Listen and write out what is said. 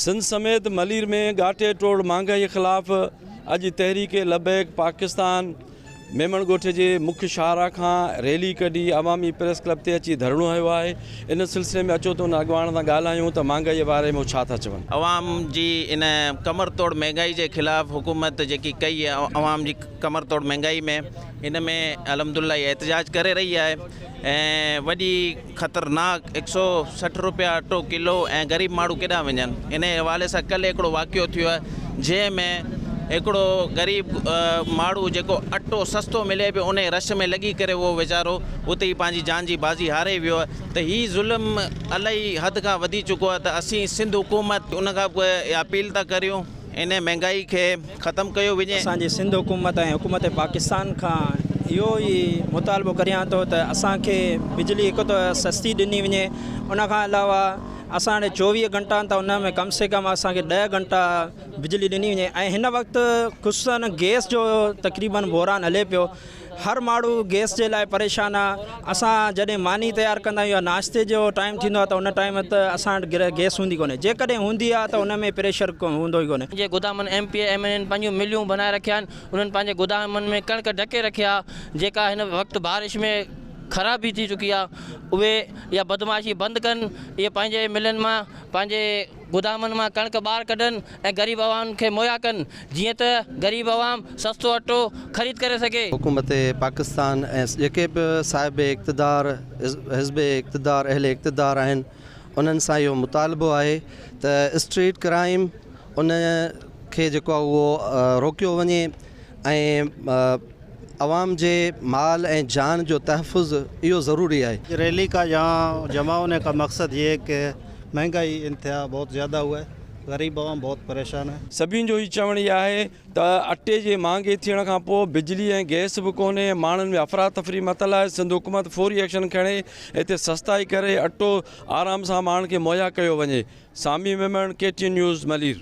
سنڌ سميت ملير ۾ ڳاٽي ٽوڙ مھانگائي خلاف اڄ تحريڪ لبيڪ پاڪستان ميمڻ ڳوٺ جي مک شاهراهه کان ريلي ڪڍي عوامي پريس ڪلب تي اچي ڌرڻو هنيو آهي ان سلسلي ۾ اچو ته ان اڳواڻ سان ڳالهايون ته مھانگائي باري ۾ هو ڇا ٿا چون. عوام جي ان ڪمر توڙ مهنگائي جي خلاف حڪومت جيڪي ڪئي آهي عوام جي ڪمر توڙ مهنگائي ۾ ان ۾ الحمدلله احتجاج ڪري رهي آهي ۽ وڏي خطرناڪ هڪ سئو 60 روپيا اٽو ڪلو ۽ غريب ماڻهو ڪيڏانهن وڃن انهي حوالي سان ڪلهه هڪڙو واقعو ٿيو آهي جنهن ۾ هڪڙو غريب ماڻهو جيڪو اٽو سستو ملي پيو انهي رش ۾ لڳي ڪري اهو ويچارو اتي ئي پنهنجي جان جي بازي هاري ويو آهي ته هي ظلم الائي حد کان وڌي چڪو آهي ته اسين سنڌ حڪومت ان کان به اپيل ٿا ڪريون انهي مهنگائي کي ختم ڪيو وڃي. اسان جي سنڌ حڪومت ۽ حڪومت پاڪستان کان اهو ئي مطالبو ڪريان ٿو ته اسان کي بجلي هڪ ته سستي ڏني وڃي ان کان علاوه اسان وٽ 24 گهنٽا آهن ته ان ۾ ڪم سي ڪم اسان کي 10 گهنٽا بجلي ڏني وڃي ۽ هن وقت خصوصن گئس جو تقريبن بحران هلي پيو هر ماڻهو گئس جي لاء پريشان آ اسان جڏهن ماني تيار ڪندا آهيون يا ناشتي جو ٽائيم ٿيندو آ ته ان ٽائيم ته اسان وٽ گئس هوندي ڪونهي جيڪڏهن هوندي آ ته ان ۾ پريشر هوندو ئي ڪونهي. جي گدامن M P A M N N پنهنجون مليون بنائي رکيا آهن انهن پنهنجي گدامن ۾ ڪڻڪ ڍڪي رکي آ جيڪا هن وقت بارش ۾ خراب به ٿي چڪي آ اهي اها بدمعاشي بند ڪن اهي پنهنجي ملن مان پنهنجي گدامن مان ڪڻڪ ٻاهر ڪڍن ۽ غريب عوام کي مهيا ڪن جيئن ته غريب عوام سستو اٽو خريد ڪري سگهي. حڪومت پاڪستان ۽ جيڪي به صاحب اقتدار حزب اقتدار اهل اقتدار آهن انهن سان اهو مطالبو آهي ته اسٽريٽ ڪرائيم ان کي جيڪو آهي اهو روڪيو وڃي ۽ عوام جي مال ۽ جان جو تحفظ اهو ضروري آهي. ريلي کا يهان جمع هوني کا مقصد يي هي ڪه مهنگائي انتها بهت زياده هئا هي غريب عوام بهت پريشان هي. سڀني جو هي چوڻ اهي آهي ته اٽي جي مهانگي ٿيڻ کان پوء بجلي ۽ گئس به ڪونهي، ماڻهن ۾ افراتفري متل آهي، سنڌ حڪومت فوري ايڪشن کڻي هتي سستائي ڪري اٽو آرام سان ماڻهن کي مهيا ڪيو وڃي، Sami Memon, K T N news, Malir.